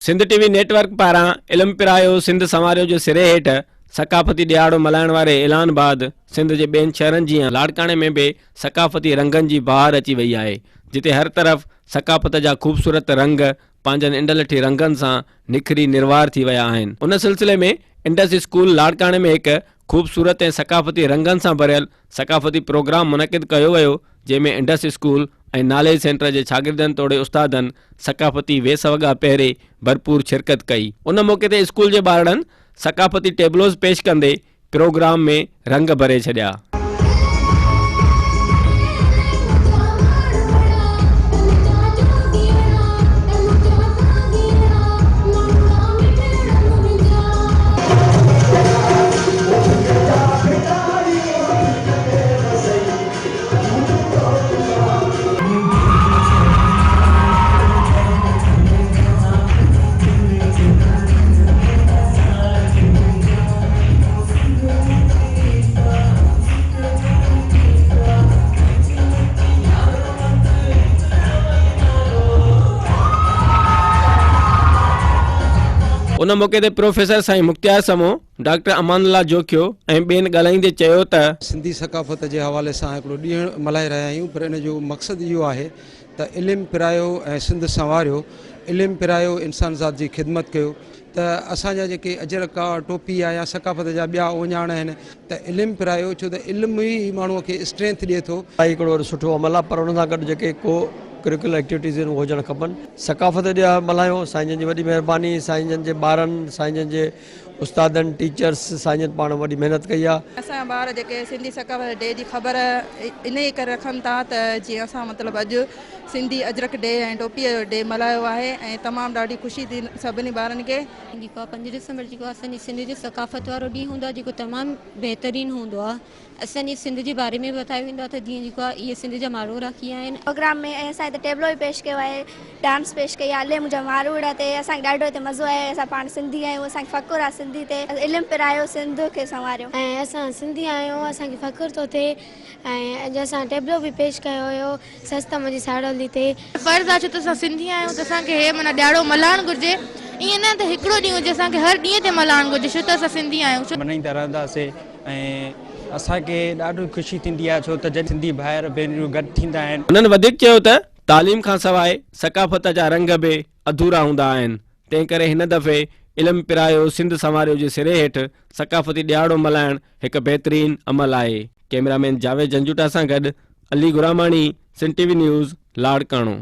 سنڌ ٽي V net work پاران علم پرايو سنڌ سنواريو جي سري هيٺ ثقافتي ڏهاڙو ملهائڻ واري اعلان بعد سنڌ جي ٻين شهرن جيان لاڙڪاڻي ۾ به ثقافتي رنگن جي بهار اچي وئي آهي جتي هر طرف ثقافت جا خوبصورت رنگ پنهنجن انڊلٺي رنگن سان نکري نروار ٿي ويا آهن ان سلسلي ۾ انڊس اسڪول لاڙڪاڻي ۾ هڪ خوبصورت ۽ ثقافتي رنگن سان ڀريل ثقافتي پروگرام منعقد ڪيو ويو جنهن ۾ انڊس اسڪول ۽ ناليج سينٽر جي شاگردن توڙي استادن ثقافتي ويس وڳا پهري ڀرپور شرڪت ڪئي ان موقعي تي اسڪول جي ٻارڙن ثقافتي ٽيبلوز پيش ڪندي پروگرام ۾ رنگ ڀري ڇڏيا. ان موقعي تي پروفيسر سائين مختيار سمون، ڊاڪٽر امان الله جوکيو ۽ ٻين ڳالهائيندي چيو ته. سنڌي ثقافت جي حوالي سان هڪڙو ڏينهن ملهائي رهيا آهيون پر ان جو مقصد اهو آهي ته علم پرايو ۽ سنڌ سنواريو، علم پرايو انسان ذات جي خدمت ڪيو ته اسان جا جيڪي اجرڪ آ، ٽوپي آ يا ثقافت جا ٻيا اهڃاڻ آهن ته علم پرايو ڇو ته علم ئي ماڻهوء کي اسٽرينٿ ڏئي ٿو. اهي هڪڙو وڏو سٺو عمل آ پر ان سان گڏ جيڪي ڪو ڪريڪولر ايڪٽيوٽيز آهن اهي هجڻ کپن. ثقافت ڏينهن ملهايو سائين جن جي وڏي مهرباني سائين جن جي ٻارن سائين جن جي استادن ٽيچرس سائين جن پاڻ وڏي محنت ڪئي آ. اسان جا ٻار جيڪي سنڌي ثقافت ڊي جي خبر انهيء ڪري رکن ٿا ته جيئن اسان مطلب اڄ سنڌي اجرڪ ڊي ۽ ٽوپيء جو ڊي ملهايو آهي ۽ تمام ڏاڍي خوشي ٿي سڀني ٻارن کي. جيڪو آ پنج ڊسمبر جيڪو اسان جي سنڌ جي ثقافت وارو ڏينهن هوندو آ جيڪو تمام بهترين هوندو آ اسان جي سنڌ جي باري ۾ بتايو ويندو آهي ته جيئن جيڪو آهي اهي سنڌ جا ماڻهو راکي آهن. پروگرام ۾ ۽ اسان هتي ٽيبلو به پيش ڪيو آهي ڊانس پيش ڪئي آهي الي منهنجا ماروئڙا تي اسان کي ڏاڍو هتي مزو آيو آهي اسان پاڻ سنڌي آهيون اسان کي فخر آهي سنڌي تي علم پرايو سنڌ کي سنواريو. ۽ اسان سنڌي آهيون اسان کي فخر ٿو ٿئي ۽ اڄ اسان ٽيبلو به پيش ڪيو هيو سس ته منهنجي ساڙولي تي. فرض آ ڇو ته اسان سنڌي آهيون ته اسان کي هي معنيٰ ڏهاڙو ملهائڻ گهرجي ائين نه ته هڪڙو ڏينهن هجي اسان کي هر ڏينهن تي ملهائڻ گهرجي ڇو ته اسان سنڌي آهيون. ملهائيندا رهنداسين ۽ اسان کي ڏاڍو خوشي ٿيندي آهي ڇو ته جڏهن سنڌي ڀائر ڀينريون گڏ ٿيندا آهن. هنن وڌيڪ چيو ته تعليم کان سواء ثقافت جا رنگ به اڌورا هوندا آهن، تنهن ڪري هن دفعي علم پرايو سنڌ سنواريو جي سري هيٺ ثقافتي ڏهاڙو ملهائڻ هڪ بهترين عمل آهي. ڪئميرا مين جاويد جنجوٽا سان گڏ Ali Ghuramani, Sindh T V news, Larkana.